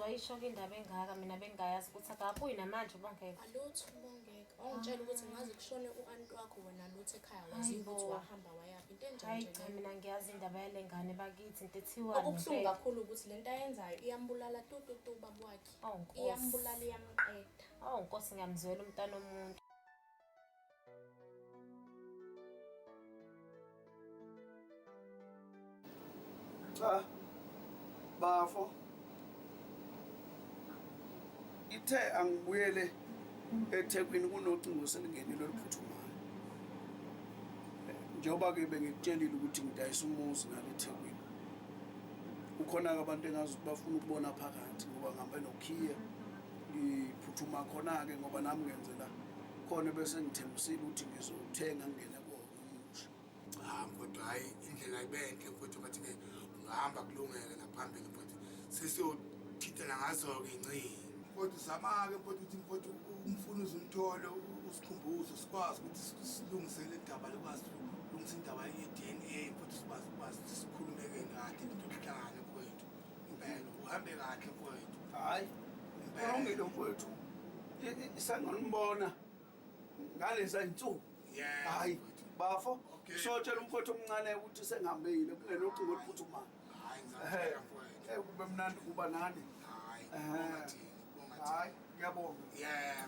wayisho-ke indaba engaka mina bengingayazi ukuthi akabuyi namanje uBongeka. Alutho uBongeka. Wangitshela ukuthi ngaze kushone u-anti wakho wena lutho ekhaya wazi ukuthi wahamba wayaphi. Into enjani Hayi nje cha leyo? mina ngiyazi indaba yale ngane bakithi into ethiwani Okubuhlungu ngempela. kakhulu ukuthi lento ayenzayo iyambulala tu tu tu ubaba wakhe. Oh Nkosi. Iyambulala iyamqeda. Oh Nkosi ngiyamzwela umntana omuntu. Cha. Bafo. Ithe angibuyele eThekwini kunocingo selingenile oluphuthumayo. Njengoba ke bengikutshelile ukuthi ngidayisa umuzi ngale eThekwini. Kukhona-ke abantu engazi ukuthi bafuna ukubona phakathi ngoba ngihambe nokhiye ngiphuthuma khona-ke ngoba nami ngenzela khona bese ngithembisile ukuthi ngizowuthenga ngingene kuwona omusha. Cha mfowethu, hhayi indlela ibe enhle mfowethu, ngathi-ke ungahamba kulungeke naphambili mfowethu, sesiyothintana ngazo-ke incingo. Mfowethu zama-ke mfowethu ukuthi mfowethu umfuna uze umthole usikhumbuze sikwazi ukuthi silungise le ndaba lokwazi ukulungisa indaba ye-D_N_A mfowethu sikwazi ukwazi ukuthi sikhulume-ke kahle into kuhlangane mfowethu. Impela uhambe kahle mfowethu. Hhayi, Impela. kulungile mfowethu. Sengonibona ngaleza insuku. Yebo, Hayi, mfowethu. bafo, Okay. sotshela umfowethu omncane ukuthi sengihambile kungenocingo oluphuthumayo. Hhayi ngizakutshela mfowethu. Eh, kube mnandi kuba nani. Hhayi, Ehhe. bonga thina, bonga thina. Hayi, ngiyabonga. Yebo. Eh.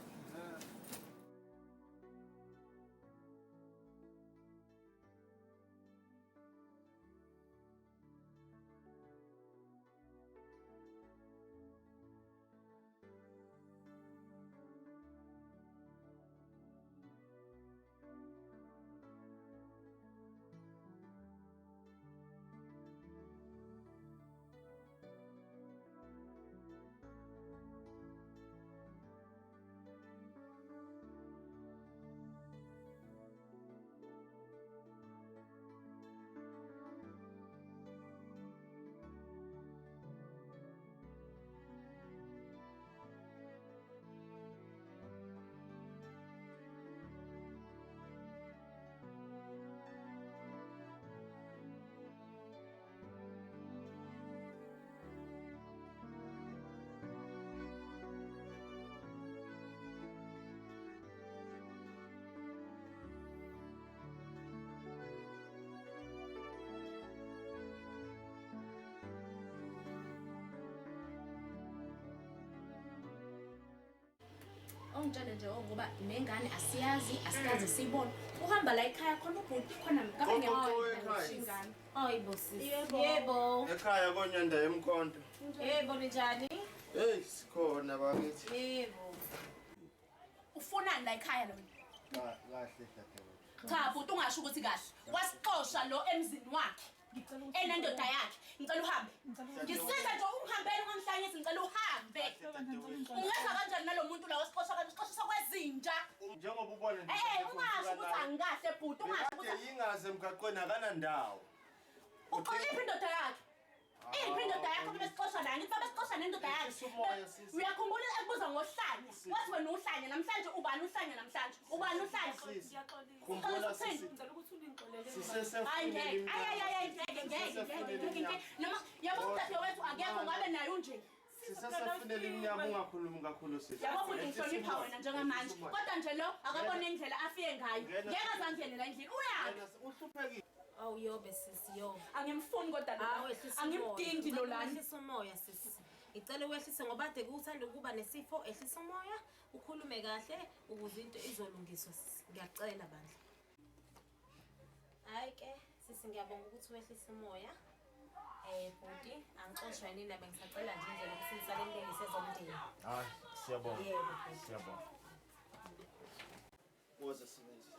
Ongitshele nje oh, ngoba nengane asiyazi asikaze siyibone. Uhamba la ekhaya khona ubhuti khona ngabe Gogo, gogo, ekhaya. ingane. Hayi bo sisi. Yebo. Yebo. Ekhaya konyanda emkhonto. Yebo ninjani? Hey, sikhona bakithi. Yebo. Ufunani la ekhaya lona? Kahle dadewethu. Cha bhuti ungasho ukuthi kahle. Wasixosha lo emzini wakhe. Enendoda yakhe. Ngicela uhambe. Ngisiza nje ungihambele ungangihlanyisi ngicela uhambe. Ungenza kanjani nalo muntu la wasixosha kanti usixoshisa kwezinja? Njengoba ubona nje. Eh ungasho ukuthi angikahle bhuti ungasho Kade ukuthi yingaze emgaqweni akanandawo. uxoliphi indoda yakhe. Iphi indoda yakho bebesixosha la ngithi babesixosha nendoda yakhe. Ehlisa umoya, sisi. Uyakhumbula ekubuza ngohlanya. Wathi wena uhlanya namhlanje ubani uhlanya namhlanje? Ubani uhlanya? Sisi. Uxolisa Khumbula ukuthini? sisi. Ngicela ukuthi ungixolele. Hayi ngeke. Ayi ayi ayi ngeke ngeke ngeke ngeke ngeke. Noma yabo udadewethu akekho ngabe naye unje. Sisesefunela imnyama ungakhulumi kakhulu sisi. Yabo futhi ngihlonipha wena njengamanje. Kodwa nje lo akabone indlela afike ngayo. Ngena. Ngeke azangene la endlini. Uyaphi? Uhluphekile. Awu yobe sisi yobe. Angimfuni kodwa lo. Awu ehlisa umoya. Angimdingi lo lana. Ehlisa umoya sisi. Ngicela uwehlise ngoba kade kuthanda ukuba nesifo ehlisa umoya ukhulume kahle ukuze into izolungiswa sisi. Ngiyacela bandla. Hayi ke sisi ngiyabonga ukuthi wehlise umoya. Eh bhuti angixoshwa yini nami ngisacela nje indlela ukuthi nisale nilungise ezomndeni. Hayi, siyabonga. Yebo bhuti. Siyabonga. Woza sebenzi.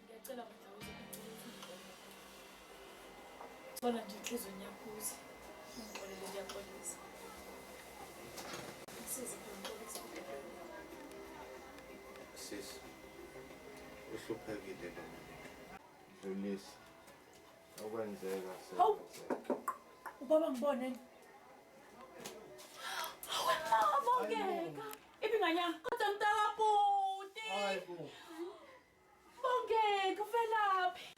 Ngiyacela bandla uze ngicela ukuthi ungixolele. Thola nje enhliziyweni yakho ukuthi ungixolele ngiyaxolisa. Ngisize phela ngixolise. Sisi, uhluphekile lo muntu. Dlulisa. Okwenzeka Hawu! sekwenzeka. Ubaba ngibone. Hawe ma, Bongeka. Ibinganyama. Kodwa mntakabhuti. Hayi bo. Bongeka uvelaphi?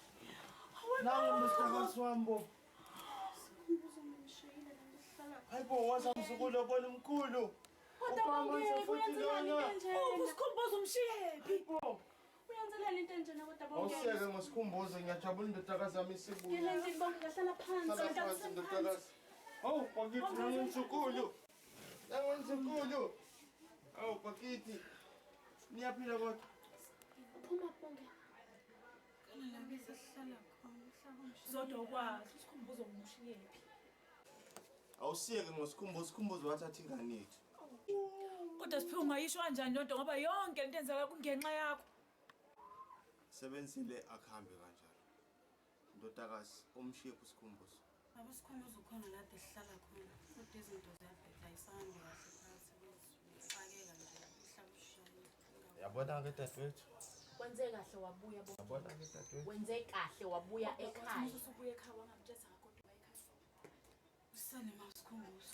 Hawe ma. Nangu msitakazi wami bo. Hayi bo, waza mzukulu obona umkhulu. Kodwa Ubaba Bongeka futhi uyenzelani into lona. enjena? Usikhumbuzo umshiyephi? Bo. Uyenzelani into enjena kodwa Bongeka? Awusiyeke ngosikhumbuzo ngiyajabula indodakazi yami isibuya. Ngene endlini Bongeka hlala phansi. Hlala Hlala phansi ndodakazi. Hawu bakithi nangu mzukulu. Nangu mzukulu. Hawu bakithi. Niyaphila kodwa. Phuma Bongeka. Zodwa ukwazi usikhumbuzo umshiyephi. Awusiyeke ngosikhumbuzo, sikhumbuzo wathatha ingane yethu. Kodwa Siphiwe ungayisho kanjani lonto ngoba yonke lento enzeka kungenxa yakho. Sebenzile akuhambe kanjalo. Ndodakazi, umshiye kusikhumbuzo. Abo sikhumbuzo ukhona la kade sihlala khona. Kodwa izinto ziyabheda ayisahambi kahle phakathi kwethu. Ufakeka nje uhlaba ushayile. Yabona-ke dadewethu. Wenze kahle wabuya Bongeka. Yabona-ke dadewethu. Wenze kahle wabuya ekhaya. Usubuye ekhaya wangamtshela kodwa ekhaya. Usale ma usikhumbuzo.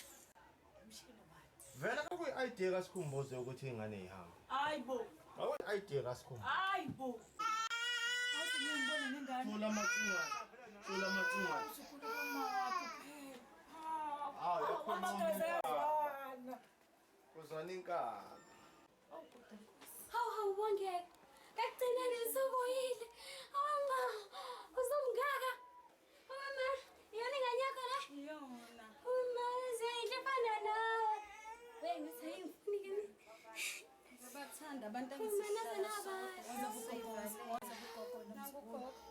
Umshiyelo bani? Vele kakuyi-idea kaSikhumbuzo yokuthi ingane ihambe. Hayi bo. Kakuyi-idea kaSikhumbuzo. Hayi bo. Awuthi ngibone nengane. Thula amacingwane. Thula amacingwane. Usukhuluma wakho phela. Hawu, yakhuluma Amagazi inkaba. ayazwana. Uzwana inkaba. Hawu hawu Bongeka. Ekugcineni usubuyile. Hawu ma, usumngaka. Hawu ma, iyona ingane yakho le? Iyona. Hawu ma, ziyayinhle efana nawe. We ngithi ayingifuni ke mina. Bathanda abantu Hawu ma, naze nabahle.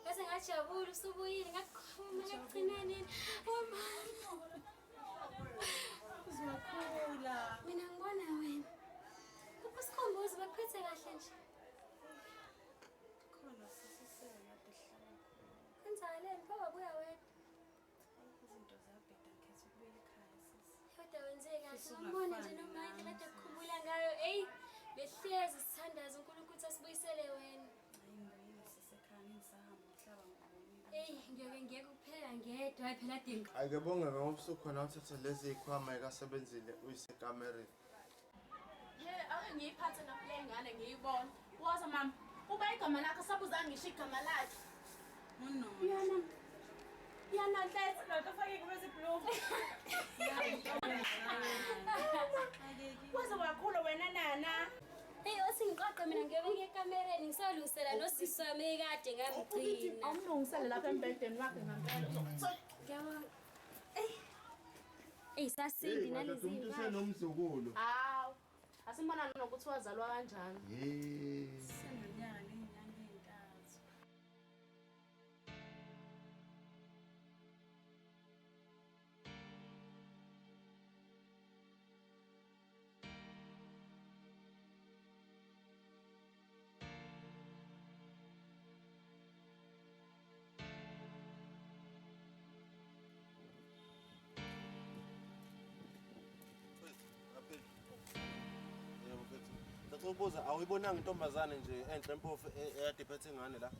Ngaze ngajabula usubuyile ngakukhuluma ekugcineni. Hawu ma. Uzokhula. Mina ngibona wena. Kuphi uSikhumbuzo bakuphethe kahle nje. Khona sisisele kade sihlala khona. Kwenzakaleni pho wabuya wedwa. Izinto ziyabheda ngikhetha ukubuyela ekhaya sisi. Kodwa wenze kahle Sisi wambona nje ungafani nomandla nami, kade kukhumbula ngayo. Eyi, behlezi sithandaza uNkulunkulu ukuthi asibuyisele wena. Hayi ngibuyile sisi ekhaya ngisahamba umhlaba ngibonile. Eyi, ngiyoke ngiyeke ukupheka ngedwa hayi phela dinga. Ake bongeke ngoba usukhona uthatha lezi y'khwama ekasebenzile uyise ekamereni. Ye, ake ngiyiphathe nakule ngane ngiyibone. Woza mama, uba igama lakho sabuzange ngisho igama lakhe. Uno. Yana. Yana Nhletse. Nalto fake kube zibhlungu. Waze wakhula wena nana. Eyi, othi ngiqoqe mina ngiyobe ngiye ekamereni ngisolungisela nosisi wami kade ngamgcina. Awumlungisele lapha embhedeni wakhe ngempela. Ngiyabonga. Eyi. Eyi, sasindi nalezi umuntu iy'mpahla. usenomzukulu. Hawu. Asimbona nokuthi wazalwa kanjani. Yee. Senonyaka ney'nyanga ey'ntathu. Yebo mfethu. Ngicela ukubuza awuyibonanga intombazane nje enhle empofu eyade iphethe ingane la?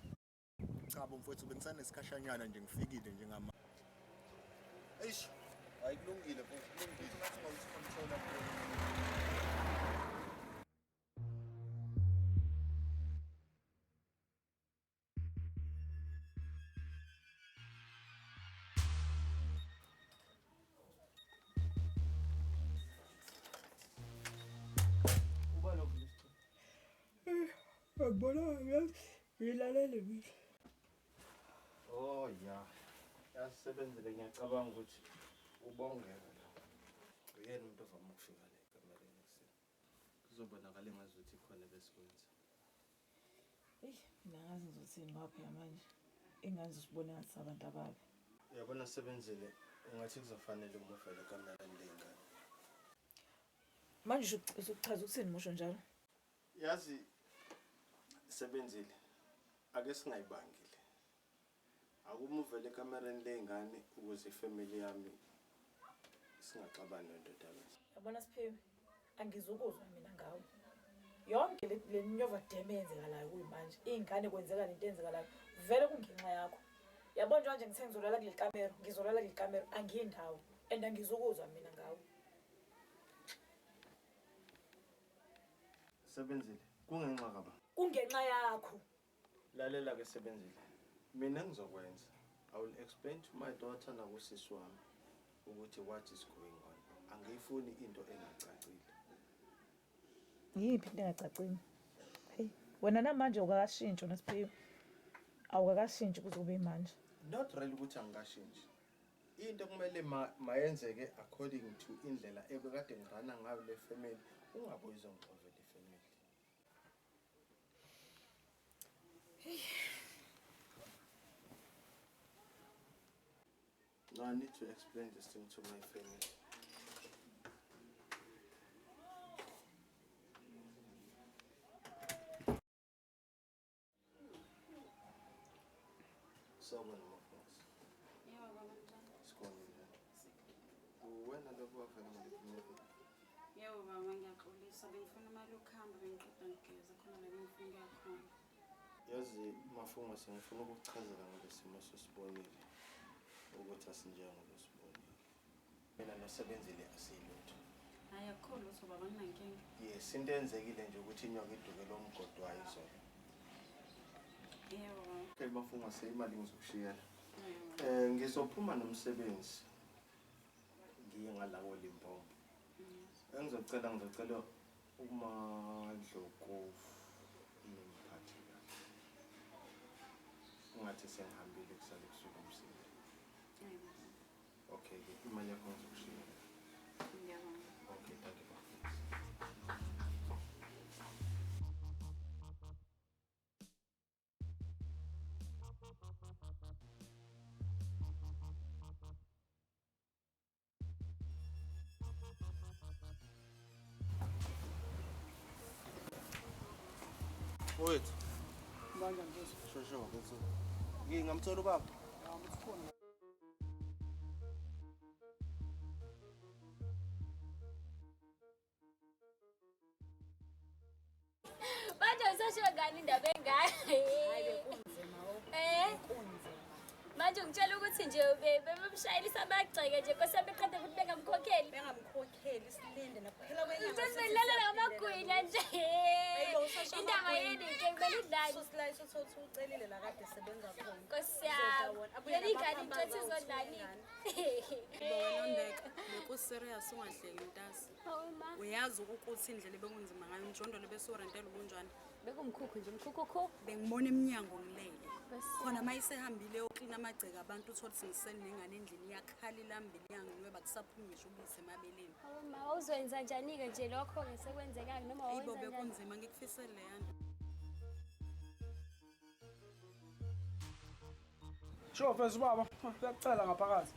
Cha bo mfowethu bengisanesikhashanyana nje ngifikile njengama. Eish, hayi kulungile mfethu, kulungile. Ngathi ngawusicontrola Uba lo vula. Angibonanga yazi. Ngilalele mina. Oh ya. Yasebenzile ngiyacabanga ukuthi ubongeke la. Uyena umuntu ovama ukufika la ekamereni ekuseni. Kuzobonakala engazuthi khona besikwenza. Eyi, mina ngazi ngizothini ngoba phela manje ingane zosibona ngathi sabantu ababi. Uyabona sebenzile ungathi kuzofanele umuvele ekamereni ley'ngane. Manje usuchaza ukuthini musho njalo? Yazi sebenzile ake singayibangile. Akumuvele ekamereni ley'ngane ukuze ifamily yami singaxabani nendodakazi. Yabona Siphiwe, angizukuzwa mina ngawe. Yonke le nyova deme eyenzekalayo kuyimanje, iy'ngane kwenzeka lento eyenzekalayo, vele kungenxa yakho. Yabo njengoba nje ngithe ngizolala kuleli kamero, ngizolala kuleli kamero, angiyindawo and angizukuzwa mina ngawe. Sebenzile, kungenxa kaba. Kungenxa yakho. Lalela ke Sebenzile, mina ngizokwenza. I will explain to my daughter nakusisi wami ukuthi what is going on. Angiyifuni into engacacile. Yiphi into engacacile? Hey, wena namanje ukakashintshi wena Siphiwe. Awukakashintshi kuze kube manje. Not really ukuthi angikashintshi. Into kumele mayenzeke according to indlela ebekade ngirana ngayo le family, ungabuyi uzongixovela ifamily. No, I need to explain this thing to my family. Sawubona mafundisi. Yebo baba njani? Sikhona njani? Uwena lokho wavela ngalephumela. Yebo baba ngiyaxolisa bengifuna imali yokuhamba bengiqeda ngigeza khona la bengifuna ukuya khona. Yazi Mafunga sengifuna ukukuchazela ngale simo sosibonile ukuthi asinjengoba usibonile. Mina noSebenzile asilutho. Hayi akukho lutho baba nginankinga. Yes, into eyenzekile nje ukuthi inyoka iduke lo mgodi wayo izolo. Yebo baba. Okay Mafunga seyimali ngizokushiyela. Yebo. Ngizophuma nomsebenzi ngiye ngalawo Limpopo. Engizocela ngizocela uMadlokovu nimphathe kahle. Ungathi sengihambile kusale kusuka umsindo. Yebo. Okay, imali yakho ngizokushiyela. Ngiyabonga. Okay, thank you. Wethu. Kanjani mfethu? Sho sho mfethu. Ngingamthola ubaba. Ya, mfethu. Manje usasho ngani indaba engaka? Hayi bekunzima oh. Bekunzima. Manje ungitshela ukuthi nje bebemshayelisa amagceke nje Nkosi yami eqeda ukuthi bengamkhokheli. Bengamkhokheli silinde nakuphela kwenyanga. Sesilalela ngamagwinya nje. Hayibo usasho Indaba yini ke kumele idlale. Sosilayisa uthi ucelile la kade sebenza khona. Nkosi yami. Leli ngane into izodlani. Wena beku-serious ungahleki mntasi. Hawu ma. Uyazi ukuthi indlela ebekunzima ngayo umjondolo besorentela ubunjani. Bekumkhukhu nje umkhukhukhu. Bengibona iminyango ngilele. Khona uma isehambile yoklina amagceke abantu uthole ukuthi ngisenengane endlini iyakhala ilambile iyanginweba kusaphuma ngisho ubisi emabeleni. Hawu ma wawuzoyenza njani-ke nje lokho-ke sekwenzekayo noma Ayibo wawenza njani? bekunzima ngikufisele leyana. Sho mfethu baba, uyakucela ngaphakathi.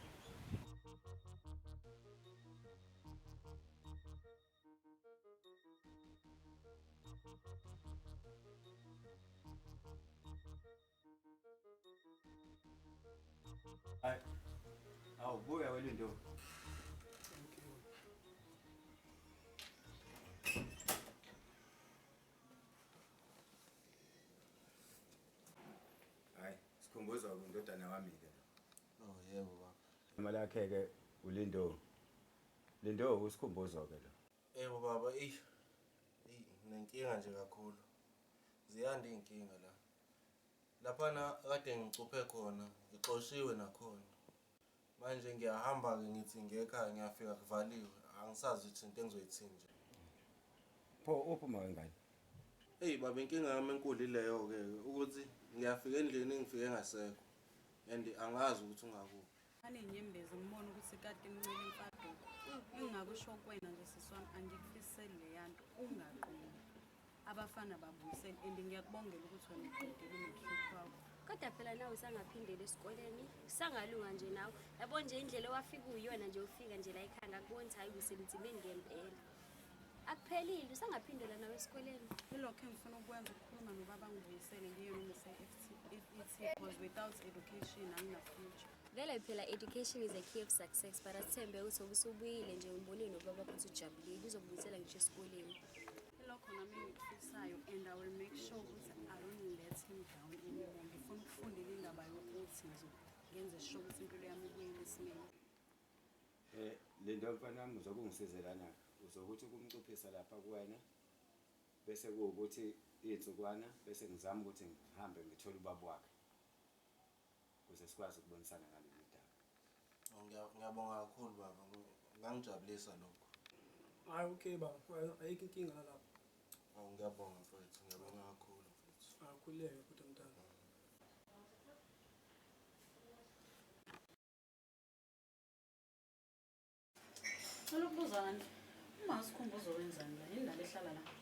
Hayi. Awu buya welindo. Hayi, sikhumbuza indodana wami ke lo. Oh yebo baba. Imali yakhe ke uLindo. Lindo usikhumbuzo ke lo. Yebo baba, eyi. Eyi, nginenkinga nje kakhulu. Ziyanda iy'nkinga la. Laphana kade ngicuphe khona, ngixoshiwe nakhona. Manje ngiyahamba-ke ngithi ngiye ekhaya ngiyafika kuvaliwe. Angisazi ukuthi into engizoyithini nje. Pho uphi uma wengane? Eyi baba, inkinga yami enkulu ileyo-ke ukuthi ngiyafika endlini ngifike ngasekho. And angazi ukuthi ungakuphi. Aney'nyembezi ngibona ukuthi kade imncile imfaduko. Engingakusho kuwena nje sisi wami angikufiseli leya nto ungaqomi. Abafana babuyisele and ngiyakubongela ukuthi wena uqedile umatric wakho. Kodwa phela nawe usangaphindela esikoleni, usangalunga nje nawe. Yabo nje indlela owafika uyona nje ufika nje la ekhaya ngakubona ukuthi hayi usemzimeni ngempela. Akuphelile usangaphindela nawe esikoleni. Ilokho engifuna ukwenza ukukhuluma nobaba ngibuyisele ngiye noma se-FET because without education angina future. Vele phela education is a key of success but asithembe ukuthi ubusubuyile nje umbonile nobaba ukuthi ujabulile uzokubuyisela ngisho esikoleni. Ilokho khona mina engikufisayo and I will make sure ukuthi I don't let him down anymore. Ngifuna ukufundela indaba yokuthi ngenze sure ukuthi impilo yami ibuyele esimeni. Eh Lindo mfana wami uzobe ungisizelana uzokuthi ukumcuphisa lapha kuwena bese kuwukuthi iy'nsukwana bese ngizama ukuthi ngihambe ngithole ubaba wakhe ukuze sikwazi ukubonisana ngalolu daba. Oh, Ngiyabonga kakhulu baba. Ngangijabulisa lokho. Hayi okay baba, ayikho inkinga nalapho. Oh, ngiyabonga mfowethu, ngiyabonga kakhulu mfowethu. Akhululeke bhuti mntana. Cela ukubuza nje. Uma uSikhumbuzo wenzani la? Yini la ehlala la?